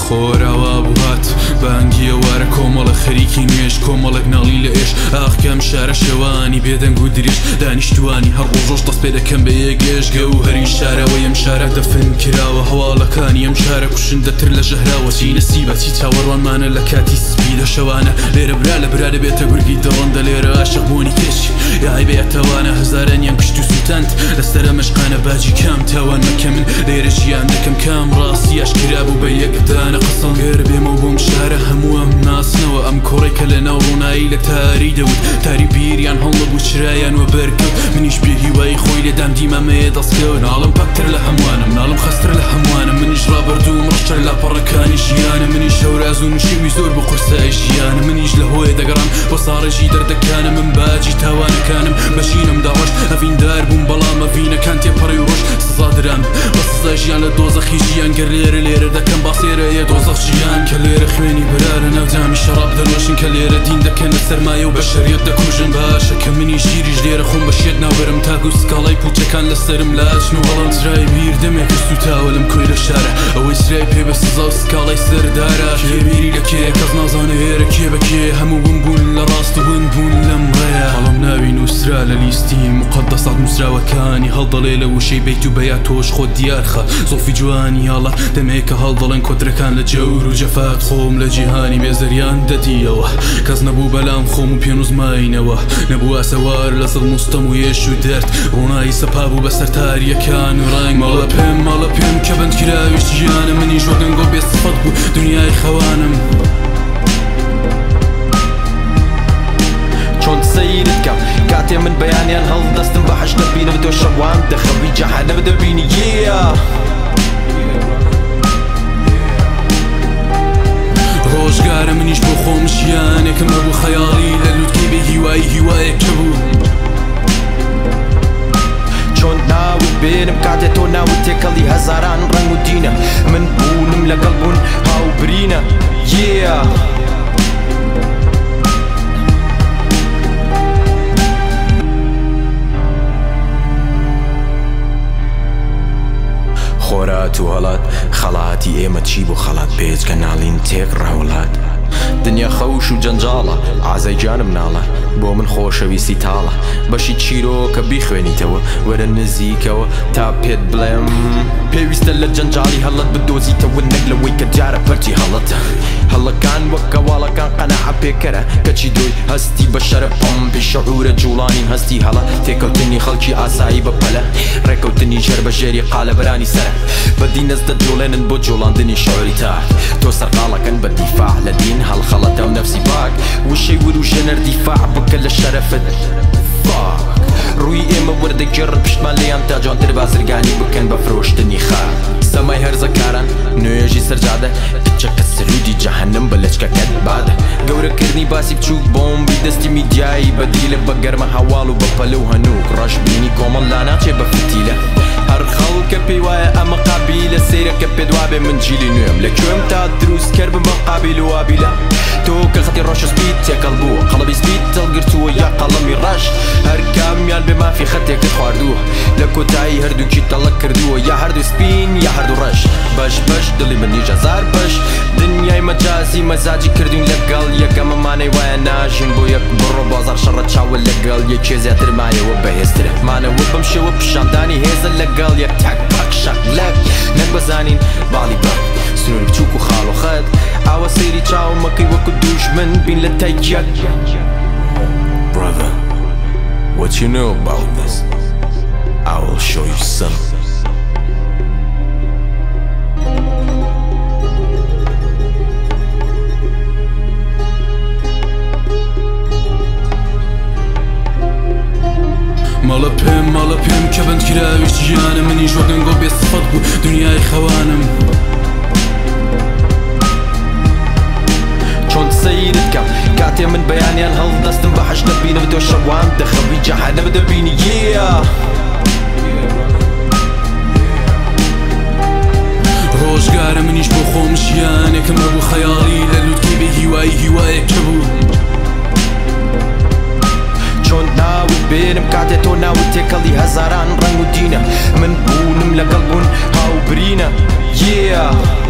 خۆراوا بوو هات بانگیە وارە کۆمەڵە خەریکی نوێژ کۆمەڵێک ناڵی لە ئێش ئاخکەم شارە شەوانی بێدەنگ و درێژ دانیشتوانی هەر ڕۆژۆش دەست پێ دەکەم بە یەکێش گەوهەری شارەوەی ئەم شارە دەفن کراوە هەواڵەکانی ئەم شارە کوشندەتر لە ژەهراوە چی نەسیبە چی چاوەڕوانمانە لە کاتی سپی لە شەوانە لێرە برا لە برا دەبێتە گورگی دڕندە لێرە عاشق بوونی کێش یای بێتەوانە هەزارانیان کوشت و سووتاند لەسەر مەشقانە باجی کام تاوان مەکە من لێرە ژیان دەکەم کام ڕاستی ئاشکرا بوو بە یەک دانە قسەم گەر بێمەوە بۆم شارە هەمووم ناسنەوە ئەم کوڕێک کە لە ناو ڕوونایی لە تاری دەوت تاری بیریان هەڵنەبوو چرایان وە بەرکەوت منیش بێ هیوایی خۆی لێدام دیمەمەیە دەستکەوت ناڵم پاکتر لە هەمووانم ناڵم خەستتر لە هەمووانم منیش ڕابردووم ڕەشتر لە پەڕەکانی ژیانم منیش هەوراز و نشێوی زۆر بۆ قورسای ژیانم منیش لە هۆیە دەگەڕام بۆ ساڕێژی دەردەکانم من باجی تاوانەکانم بەشینم داڕشت ئەڤیندار بووم بەڵام ئەڤینەکان تێپەڕی و ڕۆژ سزا درام بە سزای ژیان لە دۆزەخی ژیان گەر لێرە لێرە دەکەم باسێرە ئێ دۆزەخ ژیان کە لێرە خوێنی برا لە ناو جامی شەراب دەنۆشن کە لێرە دین دەکەنە سەرمایە و بەشەریەت دەکوژن باشە کە منی ژیریش لێرە خۆم بە شێت ناوبەرم تاکو سکاڵای پوچەکان لەسەرم لاچن و بەڵام چرای بیر دەمێک سوتاوە لەم کۆیلە شارە ئەوەی چرای پێ بە سزا و سکاڵای سەردارە کێ بیری لە کێ کەس نازانێ ئێرە کێ بە کێ هەموو ون بوون لە ڕاست و ون بوون لەم ڕێیە بەڵام ناوی نووسرا لە لیستی مقەدەسات نووسراوەکانی هەڵدەڵێ لە وشەی بەیت و بەیا تۆش خۆت دیارخە زوڵفی جوانی هەڵات دەمێکە هەڵدەڵێن کۆترەکان لە جەور و جەفات خۆم لە جیهانی بێزەریان دەدیەوە کەس نەبوو بەلام خۆم و پێنووس ماینەوە نەبوو ئاسەوار لە زڵم و ستەم و یێش و دەرد ڕوونایی سەپا بوو بەسەر تاریەکان و ڕەنگ ماڵە پێم ماڵە پێم کە بەندکراوی ژیانە منیش وەک دەنگۆ بێ سفەت بوو دنیای خەوانم. چۆن سەیرت کەم کاتێ من بەیانیان هەڵدەستم بە حەشت دەبینم تۆ شەوان دەخەوی جەهەنەم دەبینی yeah. ڕۆژگارە منیش بۆ خۆم ژیانێکم هەبوو خەیاڵی لە لووتکەی بێ هیوایی هیوایەک هەبوو. چۆن ناوت بێنم کاتێ تۆ ناوت تێکەڵی هەزاران ڕەنگ و دینە من بوونم لەگەڵ بوون هاوبرینە yeah. خۆرات و هەڵات خەڵاتی ئێمە چی بوو خەڵات پێچکە ناڵین تێک ڕەوڵات دنیا خەوش و جەنجاڵە ئازای گیانم ناڵە بۆ من خۆشەویستی تاڵە بەشی چیرۆکە بیخوێنیتەوە وەرە نزیکەوە تا پێت بڵێم پێویستە لە جەنجاڵی هەڵەت بدۆزیتەوە نەک لەوەی کە دیارە پەرچی هەڵەتە هەڵەکان وەک کەواڵەکان قەناعە پێکەرە کەچی درۆی هەستی بە شەرە پەمپی شعورە جوڵانی هەستی هەڵە تێکەوتنی خەڵکی ئاسایی بە پەلە ڕێکەوتنی ژێر بە ژێری قالەبەرانی سەرە بەدی نەست دەجوڵێنن بۆ جوڵاندنی شعوری تاک تۆ سەرقاڵەکەن بە دیفاع لە دین هەڵخەڵەتە و نەفسی پاک وشەی وروژێنەر دیفاع بکە لە شەرەفت فاک ڕووی ئێمە وەردەگێڕن پشتمان لێیان تا جوانتر بازرگانی بکەن بە فرۆشتنی خاک سەمای هەرزەکاران نوێژی سەرجادە کچەکە سرودی جەهەنم بە لەچکەکەت بادە گەورەکردنی باسی بچووک بۆمبی دەستی میدیایی بەدیلە بە گەرمە هەواڵ و بە پەلە و هەنووک ڕەشبینی کۆمەڵ لاناچێ بە فتیلە هەر خەڵکە پێی وایە ئەمە قابیلە سەیرەکە پێت وابێ من جیلی نوێم لە کوێم تا دروستکەر بم بەم قابیل و وابیلە تۆ کە خەتی ڕەش و سپیت تێکەڵ بووە قەڵەمی سپیت هەڵگرتووە یا قەڵەمی ڕەش هەر کامیان بێ مافی خەتێکت خواردووە لە کۆتایی هەردووکی تەڵە کردووە یا هەردوو سپین یا هەردوو ڕەش بەش بەش دڵی منیش هەزار بەش دنیای مەجازی مەزاجی کردوین لەگەڵ یەکەمە مانەی وایە ناژین بۆ یەک بڕۆ بازاڕ شەڕە چاوە لەگەڵ یەکێ زیاتر مایەوە بەهێزترە مانەوە بەم شێوە پیشاندانی هێزە لەگەڵ یەک تاک پاک شەق لەک نەک بەزانین باڵی بەد سنووری بچووک و خاڵ و خەت ئاوە سەیری چاومەکەی وەکو دوژمن بین لە تەک یەک. Brother, what you know about this? I will show you some. ماڵە پێم ماڵە پێم کە بەندکراوی ژیانە منیش وەک دەنگۆ بێ سفەت بوو دنیای خەوانم. چۆن سەیرت کەم کاتێ من بەیانیان هەڵدەستم بە حەشت دەبینم تۆ شەوان دەخەوی جەهەنەم دەبینی yeah. ڕۆژگارە منیش بۆ خۆم ژیانێکم هەبوو خەیاڵی لە لووتکەی بێ هیوایی هیوایەک هەبوو. چۆن ناوت بێنم کاتێ تۆ ناوت تێکەڵی هەزاران ڕەنگ و دینە من بوونم لەگەڵ بوون هاوبرینە yeah.